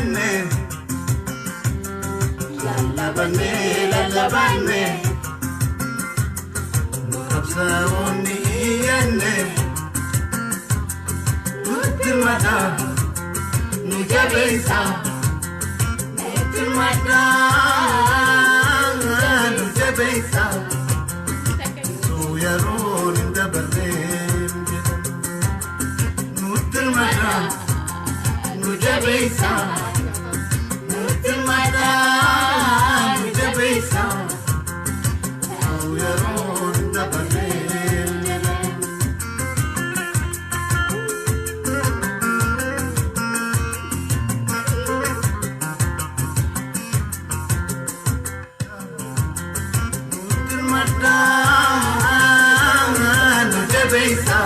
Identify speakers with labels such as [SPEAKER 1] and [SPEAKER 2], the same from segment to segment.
[SPEAKER 1] Iyyanne, lallabanne, lallabanne, nu qabsaa'onni iyyanne, nutti madaa, nu jabeessa, nutti madaa, nu jabeessa, tu yeroon hin dabarreem jedhan, nutti madaa, nu jabeessa, nutti madaa, nu jabeessa, tu yeroon hin dabarreem jedhan. Nutti madaa, nu jabeessa,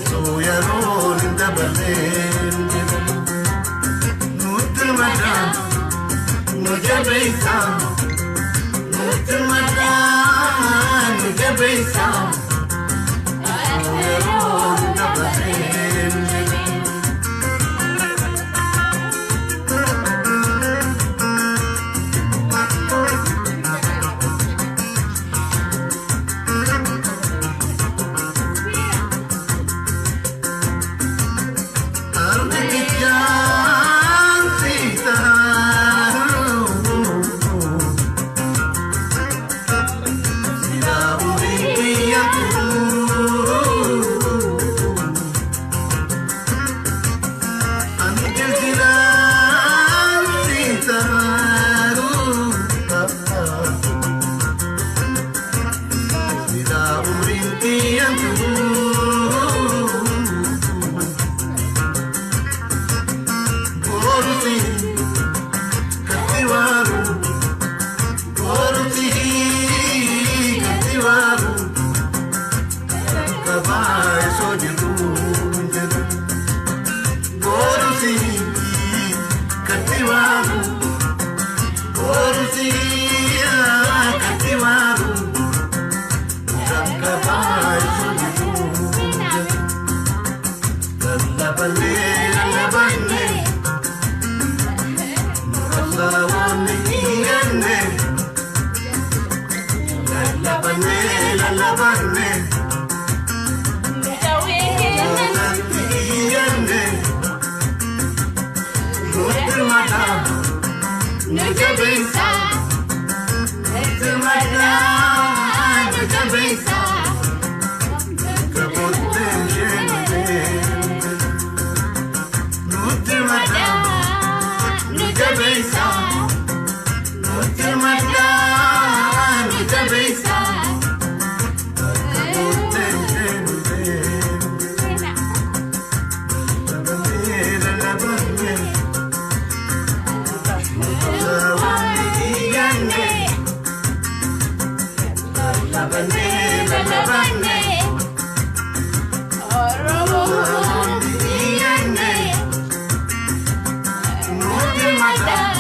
[SPEAKER 1] tu yeroon hin dabarreem jedhan. Nutti madaa, nu jabeessa, nutti madaa, nu jabeessa, tu yeroon hin dabarreem jedhan. Ardi jaansi taa'u, silaa umriin biyya turuu. Ani jiljilaan si taa'u, silaa umriin biyya turuu. Boruti katiwaru, boruti katiwaru, kabaay sojiru jedhu. Boruti katiwaru, boruti katiwaru, kabaay sojiru jedhu. Lallabanne, lallabanne. Qabsaa'onni iyyanne, lallabanne, lallabanne, lolatti iyyanne, nutti madaa, nu jabeessa, nutti madaa, nu jabeessa, kabottee ishee nu deemte, nutti madaa, nu jabeessa, nutti madaa, nu jabeessa, kabottee ishee nu deemte. Lallabanne, lallabanne, lallabanne, qabsaa'onni iyyanne, nutti madaa,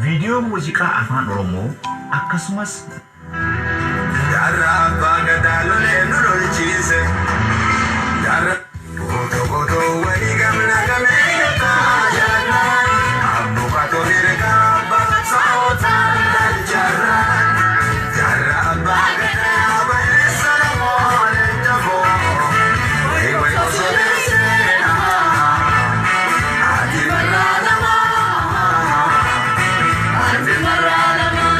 [SPEAKER 2] Viidiyoo muuziqaa Afaan Oromoo akkasumas
[SPEAKER 1] Jaarraa abbaa gadaa lolee nu lolchiise. Jaarraa gootoo gootoo walii gamna gamee gataa jaarraa. Abbukaatoo herregaa abbaa sa'ootaa jaarraa. Jaarraa abbaa gadaa balleessa namoolee jaboo. Wayi wayi osoo deessee ati marraa namaa. Ati marraa namaa.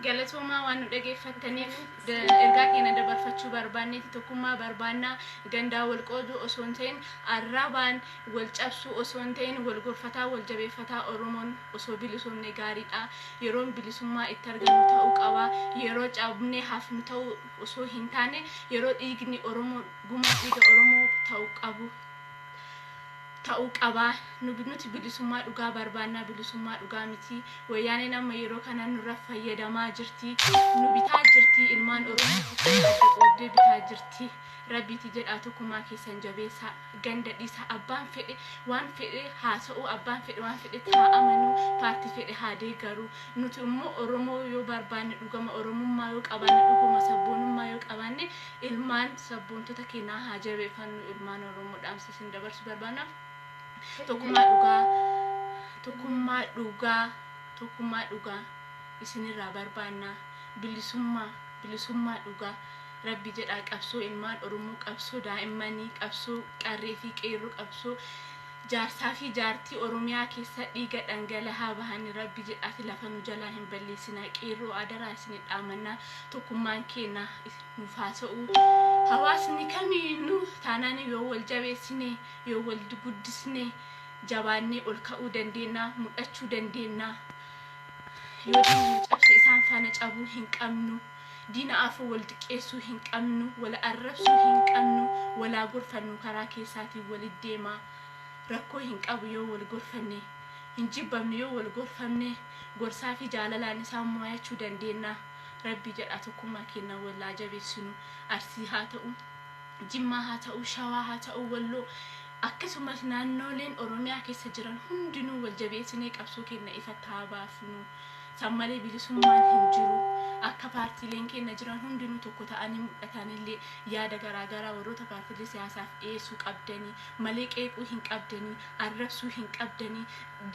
[SPEAKER 3] Galatoomaa waan nu dhageeffattaniif. Ergaa keenya dabarfachuu barbaanneeti tokkummaa barbaannaa. Gandaa wal qooduu osoo hin ta'in, arrabaan wal cabsuu osoo hin ta'in, wal gorfataa wal jabeeffataa Oromoon osoo bilisoomne gaariidha. Yeroon bilisummaa itti argannu ta'uu qaba. Yeroo cabnee hafnu ta'uu osoo hin taane, yeroo dhiigni Oromoo gumaa dhiiga Oromoo ta'uu qabu ta'uu qaba. Nuti bilisummaa dhugaa barbaannaa, bilisummaa dhugaa miti. Wayyaaneen amma yeroo kana nurra fayyadamaa jirti. Nu bitaa jirti. Ilmaan Oromoo adda qooddee bitaa jirti. Rabbiiti jedhaa tokkummaa keessan jabeessaa. Ganda dhiisaa. Abbaan fedhe waan fedhe haasa'uu, abbaan fedhe waan fedhe haa amanuu, paartii fedhe haa deeggaru. Nuti immoo Oromoo yoo barbaanne, dhugama Oromummaa yoo qabaanne, dhuguma sabboonummaa yoo qabaanne, ilmaan sabboontota keenyaa haa jabeeffannu. Ilmaan Oromoo dhaamsa isin dabarsuu barbaanna. Tokkummaa dhugaa, tokkummaa dhugaa, tokkummaa dhugaa isinirraa barbaanna. Bilisummaa, bilisummaa dhugaa. Rabbi jedhaa qabsoo ilmaan Oromoo, qabsoo daa'immanii, qabsoo qarree fi qeerroo, qabsoo jaarsaa fi jaartii Oromiyaa keessa dhiiga dhangala'aa bahanii Rabbi jedhaati lafa nu jalaa hin balleessinaa. Qeerroo adaraa isin dhaamannaa, tokkummaan keenya nuuf haa ta'u. Hawaasni kamiinuu taanaan yoo wal jabeessine, yoo wal guddisne, jabaannee ol ka'uu dandeenya, mul'achuu dandeenya. Yoo diinni nu cabse isaan faana cabuu hin qabnu. Diina afur wal xiqqeessuu hin qabnu, wal arrabsuu hin qabnu, walaa gorfannu, karaa keessaatiin walit deemaa. Rakkoo hin qabu yoo wal gorfanne, hin jibbamnu yoo wal gorfamne, gorsaa fi jaalalaan isaan mo'achuu dandeenya. Rabbi jedhaa tokkummaa keenya walaa jabeessinu. Arsii haa ta'u, Jimmaa haa ta'u, Shawaa haa ta'u, Walloo, akkasumas naannoleen Oromiyaa keessa jiran hundinuu wal jabeessinee qabsoo keenya ifatti haa baafnu. San malee bilisummaan hin jiru. Akka paartiileen keenya jiran hundinuu tokko ta'anii mul'atanillee yaada garaagaraa warroota paartiilee siyaasaaf dhiyeessuu qabdanii malee qeequu hin qabdanii, arrabsuu hin qabdanii,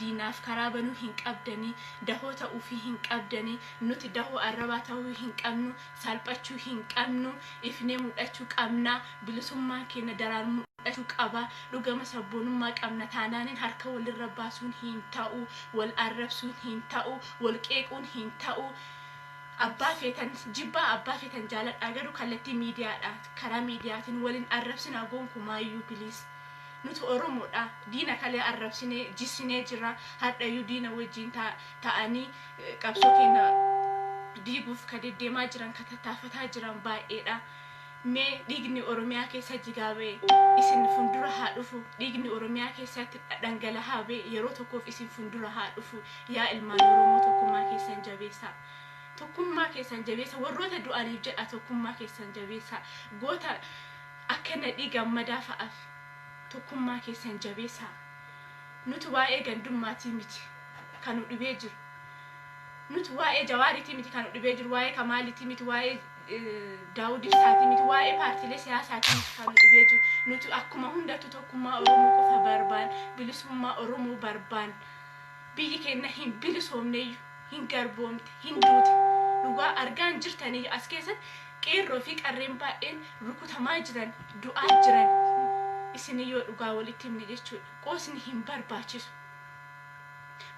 [SPEAKER 3] diinaaf karaa banuu hin qabdanii, dahoo ta'uufii hin qabdanii. Nuti dahoo arrabaa ta'uu hin qabnu, salphachuu hin qabnu, ifnee mul'achuu qabna. Bilisummaan keenya daraan mul'achuu qaba. Dhugama sabboonummaa qabna taanaaniin harka walirra baasuun hin ta'u, wal arrabsuun hin ta'u, wal qeequun hin ta'u. Abbaa feetan jibbaa, abbaa feetan jaaladhaa, garuu kallattii miidiyaadha. Karaa miidiyaatiin waliin arrabsinaa gonkumaayyuu, please. Nuti Oromoodha. Diina kalee arrabsinee jissinee jira. Har'ayyuu diina wajjin ta'anii qabsoo keenya diiguuf ka deddeemaa jiran, ka tattaafataa jiran baay'eedha. Mee dhiigni Oromiyaa keessa jigaa ba'e isin fuuldura haa dhufu. Dhiigni Oromiyaa keessatti dhangala'aa ba'e yeroo tokkoof isin fuuldura haa dhufu. Yaa ilmaan Oromoo, tokkummaa keessan jabeessaa. Tokkummaa keessan jabeessa. Warroota du'aniif jedha tokkummaa keessan jabeessaa. Goota akka Nadhii Gammadaa fa'aaf tokkummaa keessan jabeessaa. Nuti waa'ee gandummaatii miti kan nu dhibee jiru. Nuti waa'ee Jawaariitii miti kan nu dhibee jiru. Waa'ee Kamaaliitii miti, waa'ee Daawud Ibsaatii miti, waa'ee paartiilee siyaasaatii miti kan nu dhibee jiru. Nuti akkuma hundattuu tokkummaa Oromoo qofa barbaan, bilisummaa Oromoo barbaan. Biyyi keenya hin bilisoomneyyuu, hin garboomte, hin duute. Dhugaa argaan jirtaniyyuu as keessatti qeerroo fi qarreen baay'een rukutamaa jiran, du'aa jiran. Isin yoo dhugaa walitti himne jechuudha. Qoosni hin barbaachisu.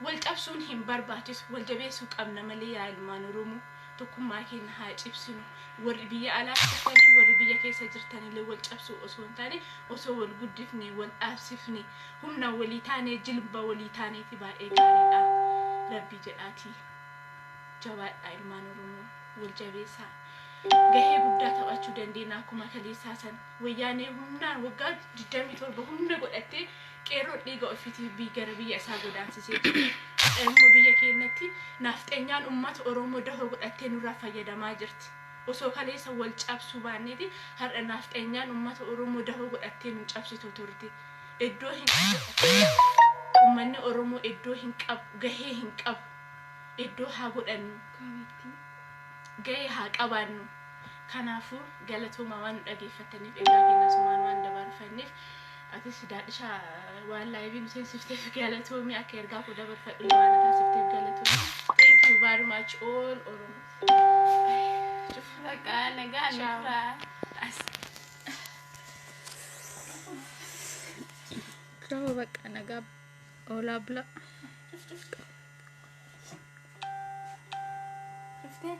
[SPEAKER 3] Wal cabsuun hin barbaachisu. Wal jabeessuu qabna malee yaa ilmaan Oromoo. Tokkummaa keenya haa cibsinu. Warri biyya alaa jirtanii, warri biyya keessa jirtanillee wal cabsuu osoo hin taane, osoo wal guddifne, wal dhaabsifne, humna walii taanee, jilba walii taaneeti baay'ee gaariidha. Rabbii jedhaatii jabaadhaa, ilmaan Oromoo wal jabeessaa. Gahee guddaa taphachuu dandeenya akkuma kaleessaa san. Wayyaanee humnaan waggaa 27 humna godhattee qeerroon dhiiga ofiitiif gara biyya isaa godaansisee jira. Immoo biyya keenyatti naafxeenyaan uummata Oromoo dahoo godhattee nurraa fayyadamaa jirti. Osoo kaleessa wal cabsuu baanneeti, har'a naafxeenyaan uummata Oromoo dahoo godhattee nu cabsitu turte. Iddoo hin uummanni Oromoo iddoo hin qabu, gahee hin qabu. Iddoo haa godhannu. Gahee haa qabaannu. Kanaafuu galatooma waan nu dhageeffataniif, ergaa keenya asumaan waan dabarfanneef. Atis daadhishaa waan live nu seensifteef galatoomii, akka ergaa koo dabarfadhu waan taasifteef galatoomii. Thank you very much, all Oromo.
[SPEAKER 4] Bakka nagaa
[SPEAKER 3] Ciao.
[SPEAKER 4] nufraa.
[SPEAKER 5] Ciao, bakka nagaa oolaa bulaa.
[SPEAKER 3] Cuftee?